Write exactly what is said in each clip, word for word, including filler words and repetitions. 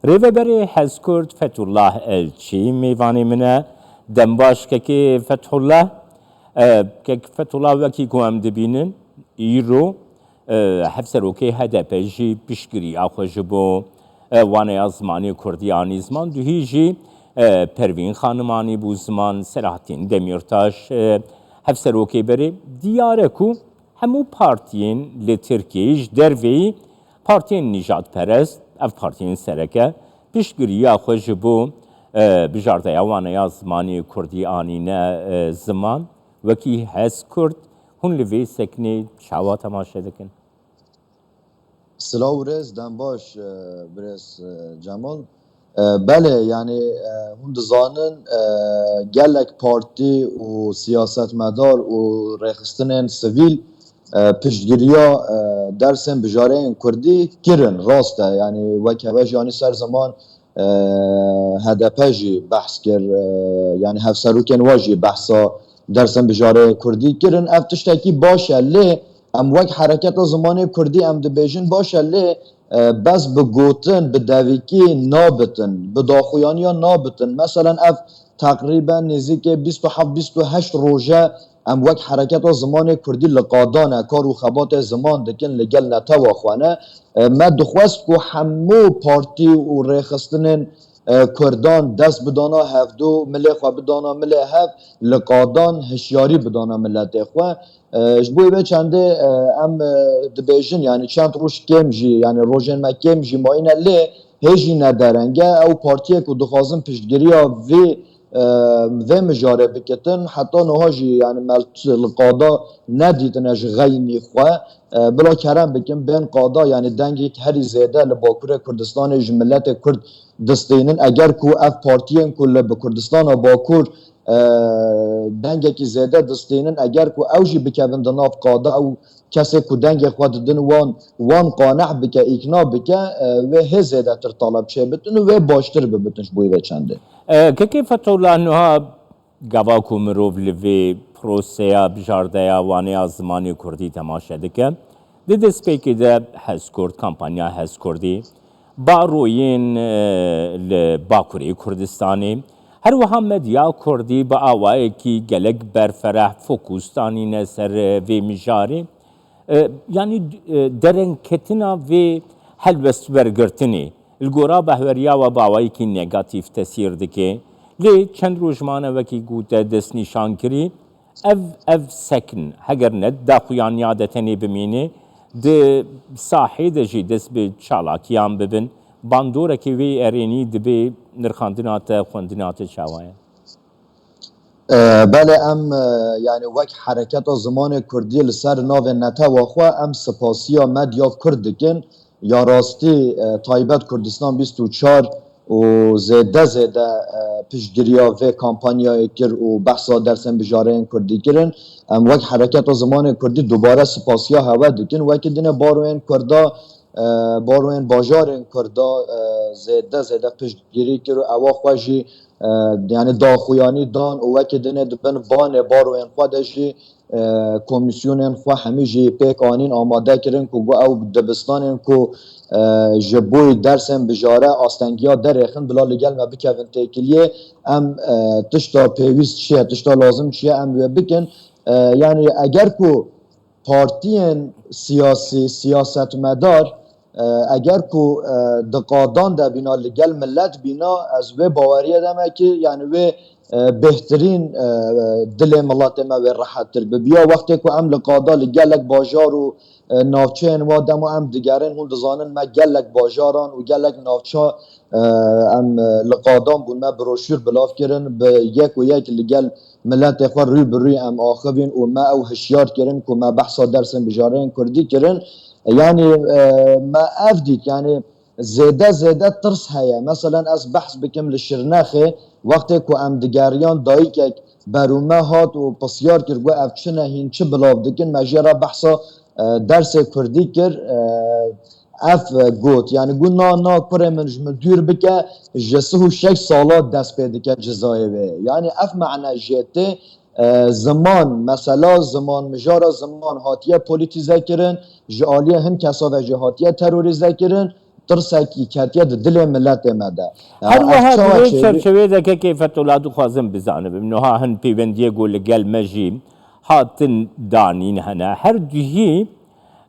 Rêveberê Hezkurt Fethullah Elçî mêvanê min e. Dem baş kekê Fethullah. E, kek Fethullah, wekî ku em dibînin, îro, e, hevserokê H D P jî piştgiriya xwe ji bo, e, waneya zimanê kurdî anî ziman. Duhî jî, e, Pervîn Xanim anî bû ziman, Selahattin Demirtaş, e, hevserokê berê. Diyar e ku hemû partiyên li Tirkiyeyê ji derveyî partiyên nîjadperest, ev partiyên sereke, piştgiriya xwe ji bo, e, bijardeya waneya zimanê kurdî anîne, e, ziman. Wekî Hezkurt, hûn li vê seknê çawa temaşe dikin? Silav û rêz, dem baş, e, birêz, e, Cemal. E, belê, yanî, e, hûn dizanin, e, gelek partî û siyasetmedar û rêxistinên sivîl, e, piştgiriya, e, dersên bijareyên kurdî kirin, rast e. Yanî wek hewe jî, yanî ser ziman, e, H D P jî behs kir, e, yanî hevserokên we jî behsa dersên bijareyê kurdî kirin. Ev tiştekî baş e, lê em wek hereketa zimanê kurdî em dibêjin baş e, lê, e, bes bi gotin, bi devîkî nabitin, bi daxuyaniya nabitin. Meselen ev teqrîben nêzîkê bîst û heft bîst û heşt roj e em wek hereketa zimanê kurdî li qadan e, kar û xebatê ziman dikin, li gel netewa xwe ne. E, me dixwest ku hemû partî û rêxistinên, e, kurdan dest bidana hevdû, milê xwe bidana milê hev, li qadan hişyarî bidana miletê xwe. E, ji bo vê çendê, e, em, e, dibêjin, yanî çend roj kêm jî, yanî rojên me kêm jî mayîne, lê hê jî ne dereng e. Ew partiyê ku dixwazin piştgiriya vê, e, vê mijarê bikitin, heta niha jî, yanî me li qada nedîtine ji xeynî xwe. E, bila kerem bikin, bên qada, yanî dengek herî zêde li Bakurê Kurdistanê ji miletê Kurd distînin. Eger ku ev partiyên ku li bi Kurdistana Bakur, e, dengekî zêde distînin, eger ku ew jî bikevin di nav qada, ew kesê ku dengê xwe didin wan, wan qaneh bike, îkna bike, e, wê hê zêdetir taleb çêbitin û wê baştir bibitin ji bo vê çendê. E, kekê Fethullah, niha gava ku mirov li vê proseya bijardeya waneya zimanê kurdî temaşe dike, di destpêkê de Hezkurt, kampanya Hezkurdî, baroyên, e, li Bakurê Kurdistanê, her wiha medya kurdî bi awayekî gelek berfereh fokus danîne ser, e, vê mijarê. E, yanî, e, derengketina vê helwestwergirtinê li gora behweriya we bi awayekî negatîf tesîr dike. Lê çend roj mane, wekî ku te destnîşan kirî, ev, ev sekn, heger ne daxuyaniya de tenê bimîne, di sahê de jî dest bi çalakiyan bibin, bandorekê wê erênî dibê nirxandina te, xwendina te çawa ye? E, belê em, e, yanî wek hereketa zimanê kurdî li ser navê netewa xwe em sipasiya medya kurd dikin. Ya rastî, e, taybet Kurdistan bîst û çar û zêde zêde, e, piştgiriya vê kampanyayê kir û behsa dersên bijareyên kurdî kirin. Em wek hereketa zimanê kurdî dubare sipasiya hewe dikin. Wekî dinê baroyên kurda, e, baroyên bajarên kurda, e, zêde zêde piştgirî kir û ewa xwe jî, e, yanî daxuyanî dan û wekî dinê di bin banê baroyên xwe de jî, e, komîsyonên xwe hemî jî pêk anîn, amade kirin ku got ew dibistanên ku, e, ji bo dersên bijare astengiya derêxin bila li gel me bikevin têkiliyê, em, e, tişta pêwîst çi ye, tişta lazim çi ye, em wê bikin. E, yanî eger ku partiyên siyasî, siyasetmedar, e, eger ku, e, di qadan de bîna, li gel milet bîna, ez vê baweriyê de me ki, yanî wê, e, bêhtirîn, e, dilê miletê me wê rehettir bibiya. Wextê ku em li qada li gelek bajar û, e, navçeyên wa dema em digerin, hûn dizanin me gelek bajaran û gelek navça, e, em, e, li qadan bûn, me broşûr bilav kirin, bi yek û yek li gel miletê xwe rû bi rû em axivîn û me ew hişyar kirin ku me behsa dersên bijareyên kurdî kirin. Yanî, e, me ev dît, yanî zêde zêde tirs heye. Meselen ez behs bikim li Şirnexê, wextê ku em digeriyan dayikek berû me hat û pisyar kir, got ev çi ne hîn, çi bilav dikin, me jê re behsa, e, dersê kurdî kir. E, ev, e, got, yanî got na, na kurê min ji min dûr bike, ji sih û şeş sala dest pê dike cizayê wê. Yanî ev mane jê tê, e, ziman, mesela ziman, mijara ziman hatiye polîtîze kirin, ji aliyê hin kesa ve jî hatiye terorîze kirin. tirsekî ketiye di dilê miletê me de. Ya, Her ev wiha di çawa vê çêbî? çerçeveyê de kekê Fethullah dixwazim bizanim. Niha hin pêwendiyê ku li gel me jî hatin danîn hene. Her duhî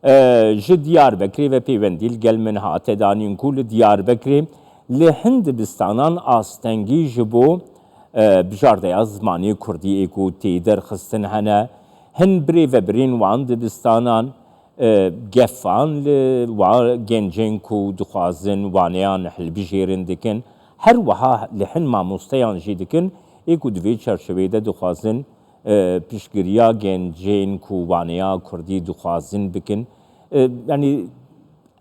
e, ji Diyarbekirê ve pêwendî li gel min hate danîn ku li Diyarbekirê li hin dibistanan astengî ji bo e, bijardeya zimanê kurdî ê ku tê derxistin hene. Hin birêvebirên wan dibistanan e, gefan li wa gencên ku dixwazin waneyan hilbijêrin dikin. Her wiha li hin mamosteyan jî dikin ê ku di vê çerçeveyê de dixwazin e, piştgiriya gencên ku waneya kurdî dixwazin bikin. E, yanî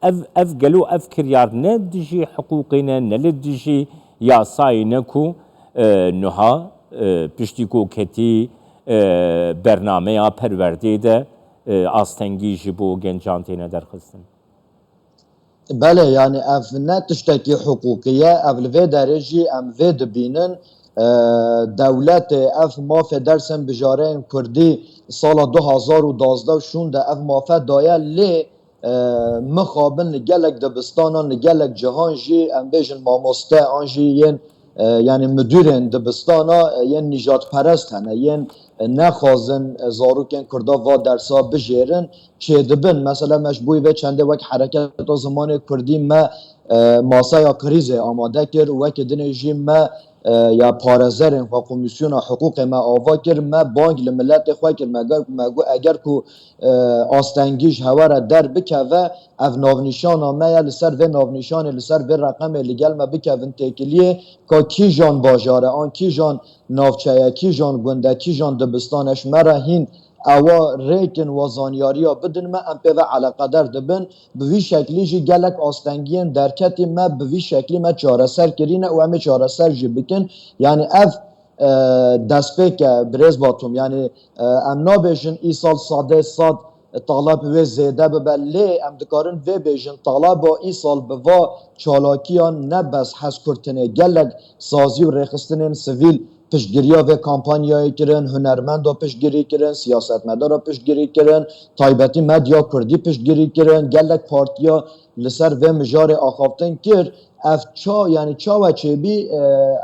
ev, ev gelo ev kiryar ne dijî hiqûqê ne, ne li dijî yasayê ne ku e, niha e, piştî ku ketî e, bernameya perwerdê de e, astengî ji bo gencan têne derxistin. Belê, yanî ev ne tiştekî hiqûqî ye, ev li vê derê jî em vê dibînin. E, dewletê ev mafê dersên bijareyên kurdî sala du hazar û duwazdeh şûnde ev mafe daye, lê e, mixabin li gelek dibistanan, li gelek cihan jî, em bêjin mamoste an jî yên e, yanî midûrên dibistana, e, yên nîjadperest hene, yên, e, nexwazin, e, zarokên kurda va dersa bijêrin, çêdibin. Mesela me ji bo vê çendê wek Hereketa Zimanê Kurdî me, e, maseya krîzê amade kir û wekî dinê jî me, e, ya parêzerên xwe, Komîsyona Hiqûqê me ava kir, me bang li miletê xwe kir, me got, me got, eger ku e, astengî ji hewe re derbikeve, ev navnîşana me ye, li ser vê navnîşanê, li ser vê reqemê li gel me bikevin têkiliyê, ka kîjan bajare an kîjan navçe ye, kîjan gund e, kîjan dibistan e, ji me re hîn ewa rêkin wa zanyariya bidin me, em pê ve eleqedar dibin. Bi vî şeklî jî gelek astengiyên derketî me bi vî şeklî me çareser kirîne û em ê çareser jî bikin. Yanî ev e, destpêk e, birêz Batum. Yanî, e, em nabêjin îsal sedê sed taleb wê zêde bibe, lê em dikarin vê bêjin, taleba îsal bi va çalakiyan ne bes hezkirtinê, gelek sazî û rêxistinên sivîl piştgiriya vê kampanyayê kirin, hunermenda piştgirî kirin, siyasetmedara piştgirî kirin, taybetî medya kurdî piştgirî kirin, gelek partiya li ser vê mijarê axaftin kir. Ev ça, yanî çawa çêbî, e,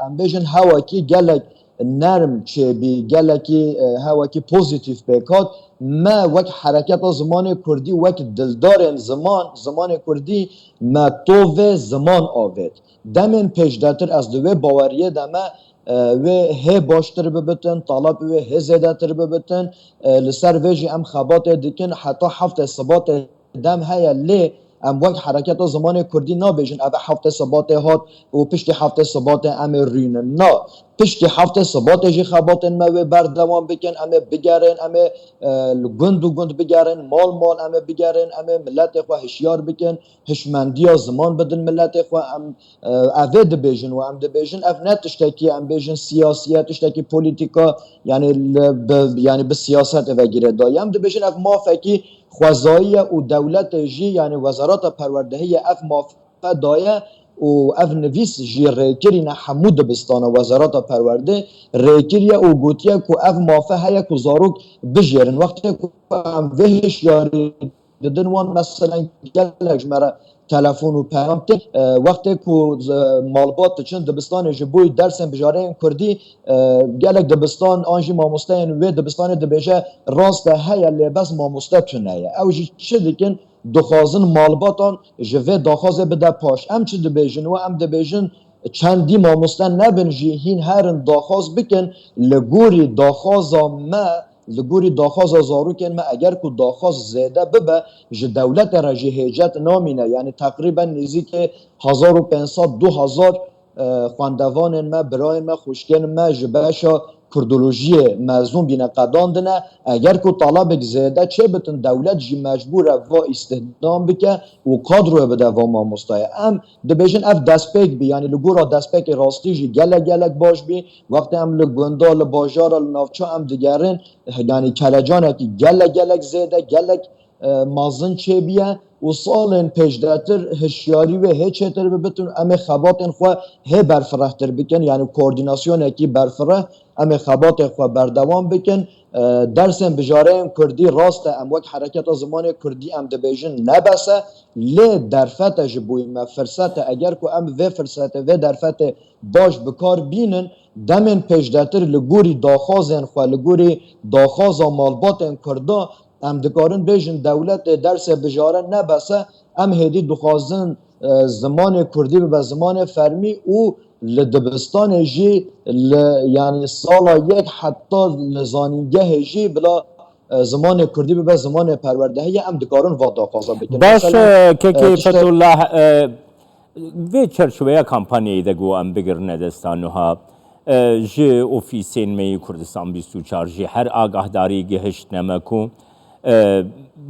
em bêjin hewakî gelek nerm çêbî, gelekî, e, hewekî pozîtîf pêk hat. Me wek Hereketa Zimanê Kurdî, wek dildarên ziman, zimanê kurdî, me tovê ziman avêt. Demên pêşdetir ez di wê baweriyê de me, e, wê hê baştir bibitin, talab wê hê zêdetir bibitin. E, li ser vê jî em xebatê dikin, heta heftê Sibatê dem heye, lê em wek Hereketa Zimanê Kurdî nabêjin, ev heftê Sibatê hat û piştî heftê Sibatê em ê rûnin. Na, piştî heftê Sibatê jî xebatên me wê berdewam bikin, em ê bigerin, em ê, e, li gund û gund bigerin, mal mal em ê bigerin, em ê miletê xwe hişyar bikin, hişmendiya ziman bidin miletê xwe. Em, e, ev ê dibêjin û em dibêjin, ev ne tiştekî, em bêjin, siyasî ye, tiştekî polîtîka, yanî li, bi, yanî bi siyasetê ve girêdayî. Em dibêjin, ev mafekî xwezayî ye û dewletê jî, yanî Wezareta Perwerdehiyê ev mafe daye û ev nivîs jî rêkirî ne hemû dibistana Wezareta Perwerdê rêkiriye û gotiye ku ev mafe heye ku zarok bijêrin. Wextê ku em vê hişyarî didin wan, meselen gelek ji me re telefon û peyam tê. E, wextê ku, e, malbat diçin dibistanê ji bo dersên bijareyên kurdî, e, gelek dibistan an jî mamosteyên wê dibistanê dibêje, rast e, heye, lê bes mamoste tune ye. Ew jî çi dikin? Dixwazin malbatan ji vê daxwazê bide paş. Em çi dibêjin? We em dibêjin, çendî mamoste nebin jî hîn herin daxwaz bikin, li gorî daxwaza me, li gorî daxwaza zarokên me, eger ku daxwaz zêde bibe, ji dewletê re jî hêcet namîne. Yanî teqrîben nêzîkê hezar û pênc sed, du hezar, e, xwendevanên me, birayên me, xwişkên me ji beşa kurdolojiyê mezûn bîne, qedandine. Eger ku talebek zêde çêbitin, dewlet jî mecbûr e va îstihdam bike û kadroyê bide va mamostayê. Em dibêjin ev destpêk bî, yanî li gora destpêkê rastî jî gelek gelek baş bî. Wextê em li gunda, li bajara, li navça em digerin, yanî kelecanekî gelek gelek zêde, gelek, e, mezin çêbîye û salên pêşdetir hişyarî wê hê çêtir bibitin, em ê xebatên xwe hê berfirehtir bikin, yanî koordînasyonekî berfireh, em ê xebatê xwe berdewam bikin. E, dersên bijareyên kurdî rast e, em wek hereketa zimanê kurdî em dibêjin ne bes e, lê derfet e ji bo me, firset e. Eger ku em vê firsetê, vê derfetê baş bi kar bînin, demên pêşdetir li gorî daxwazên xwe, li gorî daxwaza malbatên kurda, em dikarin bêjin dewletê dersê bijare ne bes e, em hêdî dixwazin, e, zimanê kurdî bibe zimanê fermî û li dibistanê jî li, yanî sala yek heta li zanîngehê jî bila, e, zimanê kurdî bibe zimanê perwerdehiyê, em dikarin va daxwaza bikin. Baş, Mesela, e, kekê e, tiştek Fethullah, e, vê çerçoveya kampanyayê de ku em bigirine desta nuha, e, ji ofîsên me yê Kurdistan bîst û çar jî her agahdarî gihiştine me ku, e,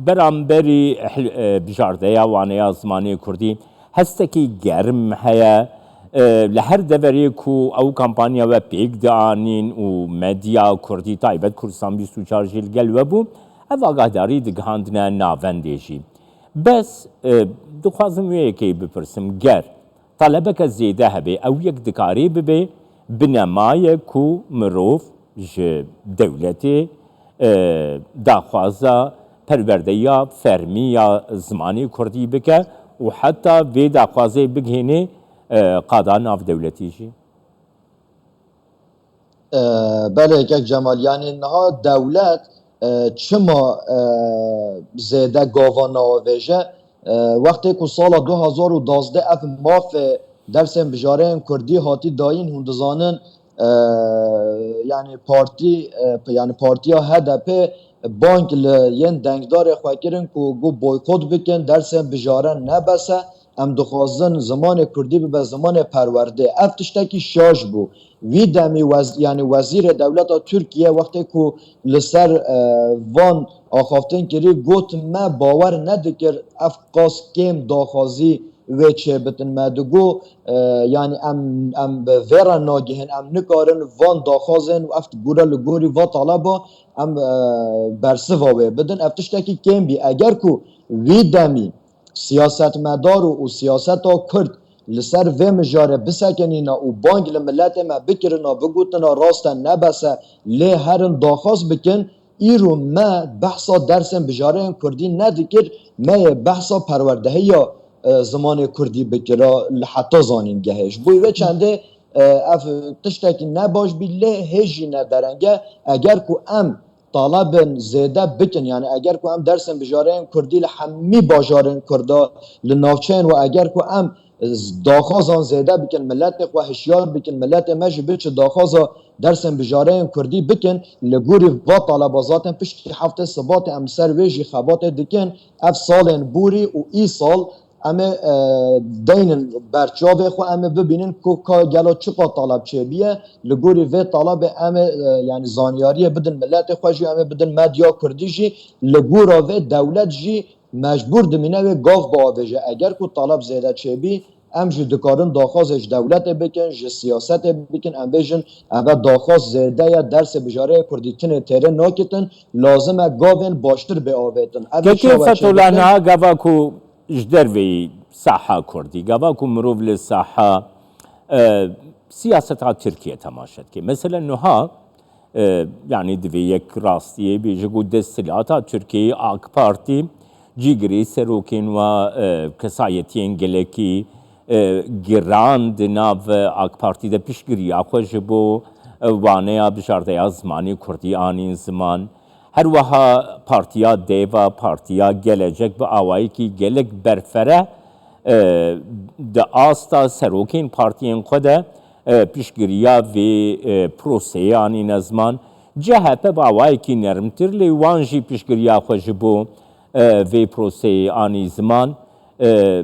beramberî hil-, e, bijardeya waneya zimanê kurdî hestekî germ heye. E, li her deverê ku ew kampanya we pêk dianîn û medya kurdî, taybet Kurdistan bîst û çar jî li gel we bû, ev agahdarî digihandine navendê jî. Bes, e, dixwazim wê yekê bipirsim, ger talebeke zêde hebe, ew yek dikarê bibe binemayek ku mirov ji dewletê, e, daxwaza perwerdeya fermî ya zimanê kurdî bike û heta vê daxwazê bigihêne, e, qada navdewletî jî. E, belê, kek Cemal, yanî niha dewlet, e, çima, e, zêde gava navêje? E, wextê ku sala du hazar û duwazdeh ev mafê dersên bijareyên kurdî hatî dayîn, hûn dizanin, e, yanî partî, e, yanî partiya H D P bang li yên dengdarê xwe kirin ku got boykot bikin, dersên bijare ne bes e, em dixwazin zimanê kurdî bibe zimanê perwerdê. Ev tiştekî şaş bû. Wî demî wez-, yanî wezîrê dewleta Tirkiye wextê ku li ser, e, van axaftin kirî, got me bawer nedikir ev qas kêm daxwazî wê çêbitin. Me digot, e, yanî em, em bi vê re nagihin, em nikarin van daxwazên û ev gura li gorî va taleba em, e, bersiva wê bidin. Ev tiştekî kêm bî. Eger ku wî demî siyasetmedar û, û siyaseta Kurd li ser vê mijarê bisekinîna û bang li miletê me bikirina, bigotina rast e, ne bes e, lê herin daxwaz bikin, îro me behsa dersên bijareyên kurdî nedikir, me yê behsa perwerdehiya, e, zimanê kurdî bikira li heta zanîngehê. Ji bo vê çendê, e, ev tiştekî ne baş bî, lê hê jî ne dereng e. Eger ku em talebên zêde bikin, yanî eger ku em dersên bijareyên kurdî li hemî bajarên kurda, li navçeyên we, eger ku em daxwazan zêde bikin, miletê xwe hişyar bikin, miletê me jî biçe daxwaza dersên bijareyên kurdî bikin, li gorî va taleba zaten piştî heftê Sibatê em ser wê jî xebatê dikin. Ev salên borî û îsal em ê, e, deynin ber çavê xwe, em ê bibînin ku ka gelo çiqa taleb çêbûye. Li gorî vê talebê em ê, e, yanî zanyariyê bidin miletê xwe jî, em ê bidin medya kurdî jî. Li gora vê dewlet jî mecbûr dimîne wê gav biavêje. Eger ku taleb zêde çêbî, em jî dikarin daxwazê ji dewletê bikin, ji siyasetê bikin, em bêjin, eve daxwaz zêde ye, dersê bijareyê kurdî tinê têrê nakitin, lazim e gavên baştir bê avêtin. Ev Kekê şawe Fethola çêbikin. Niha gava ku ji derveyî saha kurdî, gava ku mirov li saha, e, siyaseta Tirkiye temaşe dike. Mesela niha, e, yanî divê yek rastiyê bêje ku desthilata Tirkiyeyê AK Partî cîgirê serokên wa, e, kesayetiyên gelekî, e, giran di nav AK Partî de piştgiriya xwe ji bo, e, waneya bijardeya zimanê kurdî anîn ziman. Her wiha Partiya Dêva, Partiya Gelecek bi awayekî gelek berfereh, e, di asta serokên partiyên xwe de, e, piştgiriya vê, e, proseyê anîne ziman. C H P bi awayekî nermtir, lê wan jî piştgiriya xwe ji bo, e, vê proseyê anî ziman. E,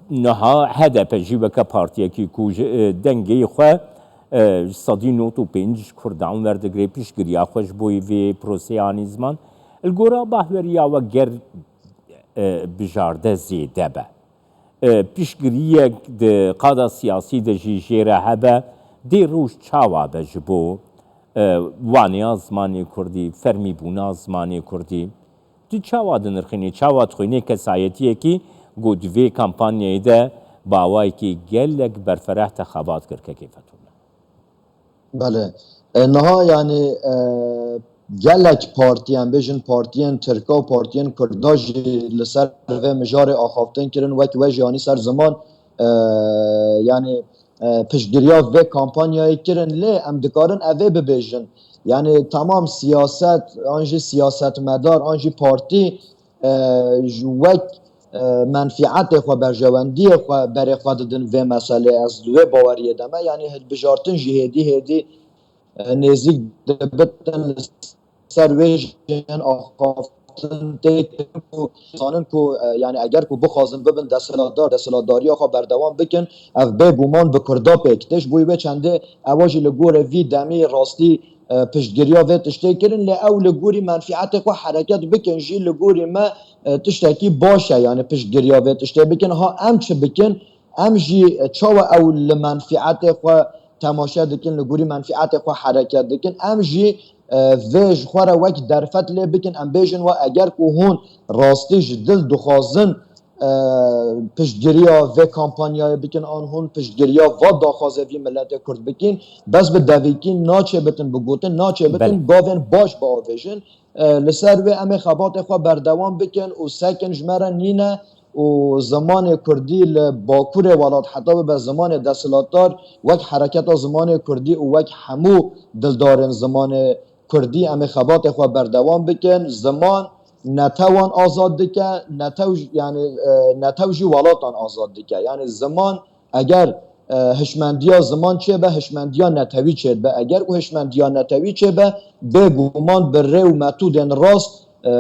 niha H D P jî weke partiyekî ku ji, e, dengê xwe, e, ji sedî nod û pênc ji kurdan werdigire, piştgiriya xwe ji bo vê proseyê anî ziman. Li gora bahweriya we ger, e, bijarde zêde be, e, piştgiriyek di qada siyasî de jî jê re hebe, dê roj çawa be ji bo, e, waneya zimanê kurdî, fermîbûna zimanê kurdî? Tu çawa dinirxînî, çawa dixwînî kesayetiyekî ku di vê kampanyayê de bi awayekî gelek berfereh te xebat kir, kekê Fethullah? Belê. E, niha, yanî, e, gelek partiyên, bêjin partiyên Tirka û partiyên Kurda jî li ser vê mijarê axaftin kirin, wek we jî anî ser ziman, e, yanî, e, piştgiriya vê kampanyayê kirin, lê em dikarin evê bibêjin. Yanî temam siyaset, an jî siyasetmedar, an jî partî, e, ji wek, e, menfîetê xwe, berjewendiyê xwe berê xwe didin vê meselê. Ez li wê baweriyê de me. Yanî hilbijartin jî hêdî hêdî, e, nêzîk dibitin li ser wê jî axaftin tê kirin ku zanin ku, e, yanî eger ku bixwazin bibin desthilatdar, desthilatdariya xwe berdewam bikin, ev bêguman bi Kurda pêk tê. Ji bo wê çendê ewa jî li gorê vî demî rastî, e, piştgiriya vê tiştê kirin, lê ew li gorî menfîetê xwe hereket bikin jî li gorî me, e, tiştekî baş e, yanî piştgiriya vê tiştê bikin. Ha em çi bikin? Em jî, e, çawa ew li menfîetê xwe temaşe dikin, li gorî menfîetê xwe hereket dikin? Em jî, e, vê ji xwe re wek derfet lê bikin. Em bêjin we, eger ku hûn rastî ji dil dixwazin, e, piştgiriya vê kampanyayê bikin, an hûn piştgiriya va daxwazê vî miletê Kurd bikin, bes bi devîkî naçêbitin, bi gotin naçêbitin, Belê. gavên baş biavêjin. E, li ser wê em ê xebatê xwe berdewam bikin û sekin ji me re nîne û zimanê Kurdî li Bakurê welat heta bibe zimanê desthilatdar, wek Hereketa Zimanê Kurdî û wek hemû dildarên zimanê Kurdî em ê xebatê xwe berdewam bikin. Ziman netewan azad dike, netew, yanî, e, netew jî welatan azad dike. Yanî ziman eger, e, hişmendiya ziman çêbe, hişmendiya netewî çêdibe. Eger ku hişmendiya netewî çêbe, bêguman bi rê û metodên rast, e,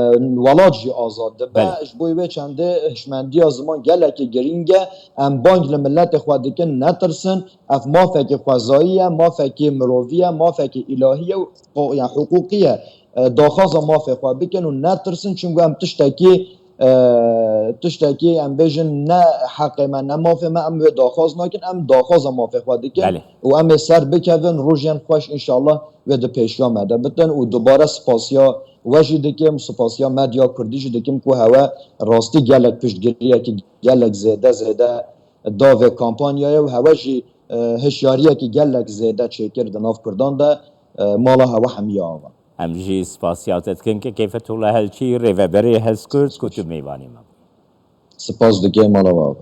welat jî azad dibe. Belê. Ji bo wê çendê hişmendiya ziman gelekî girîng e. Em bang li miletê xwe dikin, netirsin. Ev mafekî xwezayî ye, mafekî mirovî ye, mafekî îlahî ye û qo-, ya hiqûqî ye. E, daxwaza mafê xwe bikin û netirsin, çimku em tiştekî, e, tiştekî em bêjin ne heqê me, ne mafê me, em wê daxwaz nakin, em daxwaza mafê xwe dikin Belê. û em ê ser bikevin, rojên xweş înşallah wê di pêşiya me de bitin û dubare spasiya we jî dikim, spasiya medya kurdî jî dikim ku hewe rastî gelek piştgiriyekî gelek zêde zêde da vê kampanyayê û hewe jî, e, hişyariyekî gelek zêde çêkir di nav kurdan de, e, mala hewe hemiya ava. Em jî spasiya te dikin ke Keyfetullah Elçî, rêveberê Hezkurd ku tu mêvanê me bû. Spas dike mala we ava.